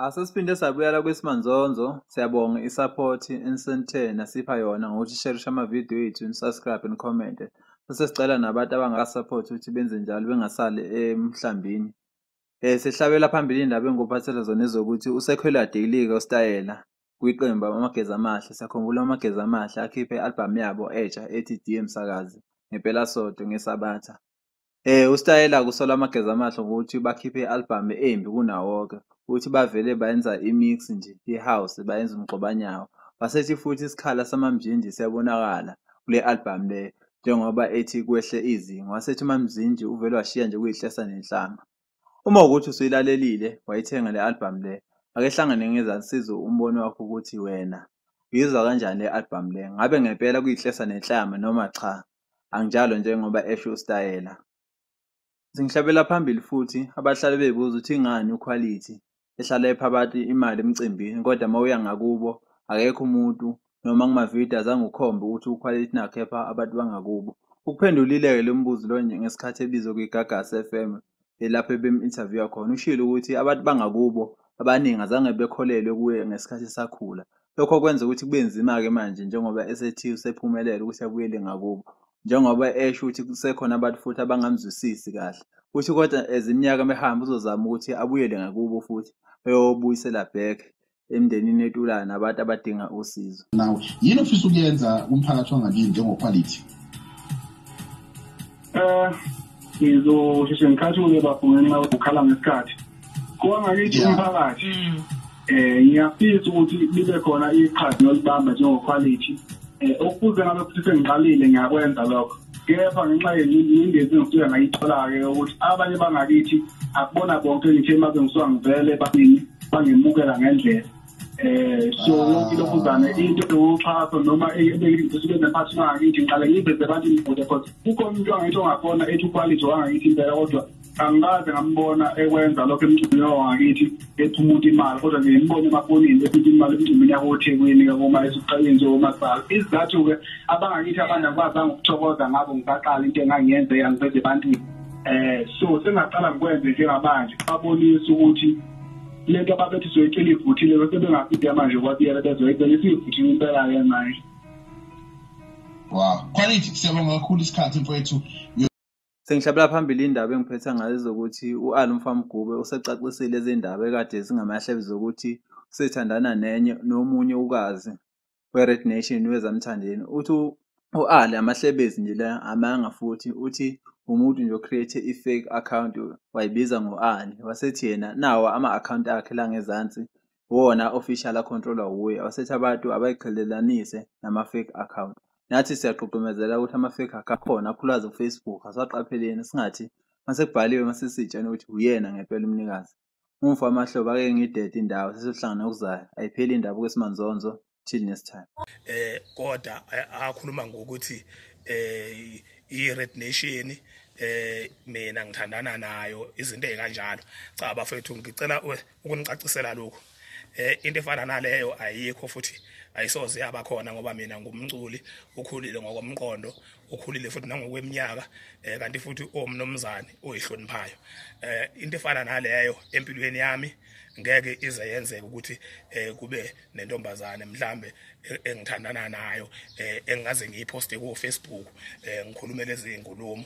Asesiphinde sabuyela kwiSimanzonzo, siyabonga i-support enisenthe nasipha yona ngokuthi share amavidiyo ethu, ni-subscribe, ni-comment. Bese sicela nabantu abangaka-support ukuthi benze njalo bengasali emhlambini. Sihlabela phambili indaba engikuphathele zona ezokuthi usekhwela Daily uStayela kwiqembu Amageza Amahle. Siyakhumbula Amageza Amahle akhiphe i-album yabo entsha ethi DM Msakazi ngempelasonto ngeSabatha. UStayela kusola Amageza Amahle ngokuthi bakhiphe i-album embi kunawo wonke, ukuthi bavele bayenza i-mix nje i-house bayenza umgxobanyawo. Wasethi futhi isikhala samaMjinji siyabonakala kule album le njengoba ethi kwehle izinga. Wasethi uMamzinji uvele washiya nje kuyihlesa nenhlamba. Uma ukuthi usuyilalelile wayithenga le album le, ake hlangane ngezansi sizwe umbono wakho ukuthi wena uyizwa kanjani le album le, ngabe ngempela kuyihlesa nenhlamba noma cha? Anginjalo njengoba esho uStayela. Singihlabela phambili futhi abahlali bebuza ukuthi ingani uQuality ehlala epha abantu imali emcimbini, kodwa uma uya ngakubo akekho umuntu noma kumavidiyo azange ukhombe ukuthi uQuality nakho epha abantu bangakubo. Ukuphendulile-ke lo mbuzo lo ngesikhathi ebizwe kwiGagasi FM lapho ebem-interview khona, ushilo ukuthi abantu bangakubo abaningi azange bekholelwe kuye ngesikhathi esakhula. Lokho kwenza ukuthi kube nzima-ke manje njengoba esethi usephumelele ukuthi abuyele ngakubo, njengoba esho ukuthi kusekhona abantu futhi abangamzwisisi kahle. Uthi kodwa as iminyaka mehamba uzozama ukuthi abuyele ngakubo futhi eyobuyisela back emndenini etulayo nabantu abadinga usizo. Nawe yini ofisa ukuyenza kumphakathi wangakini njengoQuality? Ngizosheshe ngikhathule bafo ngenxa yokukhala ngesikhathi. Kwangakithi umphakathi ngiyafisa ukuthi libe khona iqhaza nolibamba njengoQuality. Okufuze ngabe futhi sengiqalile ngiyakwenza lokho. Kepha ngenxa yengindezi engisuke ngayithola-ke ukuthi abanye bangakithi akubona bonke ngithe uma ngisuka ngivele baningi bangemukela ngendlela. So yonke ilokhuzane into yoxhaso noma ebengisuke nemphathi wangakithi ngiqale ngiveze ebantwini kude, because kukhona umuntu wangakithi ongakhona ethi uQuality wangakithi impela, kodwa angikaze ngambona ekwenza lokho emcimbini wangakithi ethi umuntu imali, kodwa nje ngimbone emafonini ethi imali emcimbini yakoThekwini koma esuqaleni njengomasipala. Isizathu-ke abangakithi abantu angikwazanga ukuthokoza ngabo ngisaqala into engangiyenze yangiveze ebantwini. So sengaqala ngikwenze njengamanje babonise ukuthi lento ababethi soyicela ivuthile bese bengafiki manje kwabiyela bezoyicela isivuthile impela-ke manje. Wow, Quality, siyabonga kakhulu isikhathi mfowethu. Sengihlabela phambili indaba engiphethe ngayo ezokuthi u-Ali Mfamgube usecacisile izindaba ekade zingamahlebe zokuthi usethandana nenye nomunye ukazi we-Red Nation wezamthandeni. Uthi u-Ali amahlebezi nje la amanga, futhi uthi umuntu nje o-create i-fake account wayibiza ngo-Ali, wasethi yena nawo ama-account akhe la ngezansi wona official a-control-wa wuye, wasethi abantu abayiqhelelanise nama-fake account. Nathi siyagqugqumezela ukuthi ama-fake account akhona akhulaza ku-Facebook, asaqapheleni singathi masekubhaliwe masesitshena ukuthi uyena ngempela umnikazi. Umfo wamahlobo ake ngidede indawo sesihlangana okuzayo, ayipheli indaba kweSimanzonzo. Till next time. Kodwa akhuluma ngokuthi i-Red Nation mina ngithandana nayo izinto ezikanjalo. Cha bafethu, ngicela ukunicacisela lokho. Into efana naleyo ayikho futhi ayisoze yaba khona, ngoba mina ngumculi ukhulile ngokomqondo, ukhulile futhi nangokweminyaka, kanti futhi omnomzane oyihloniphayo. Into efana naleyo empilweni yami ngeke ize yenzeke ukuthi kube nentombazane mhlambe engithandana nayo engingaze ngiyiposte ku Facebook ngikhulume lezi inkulumo.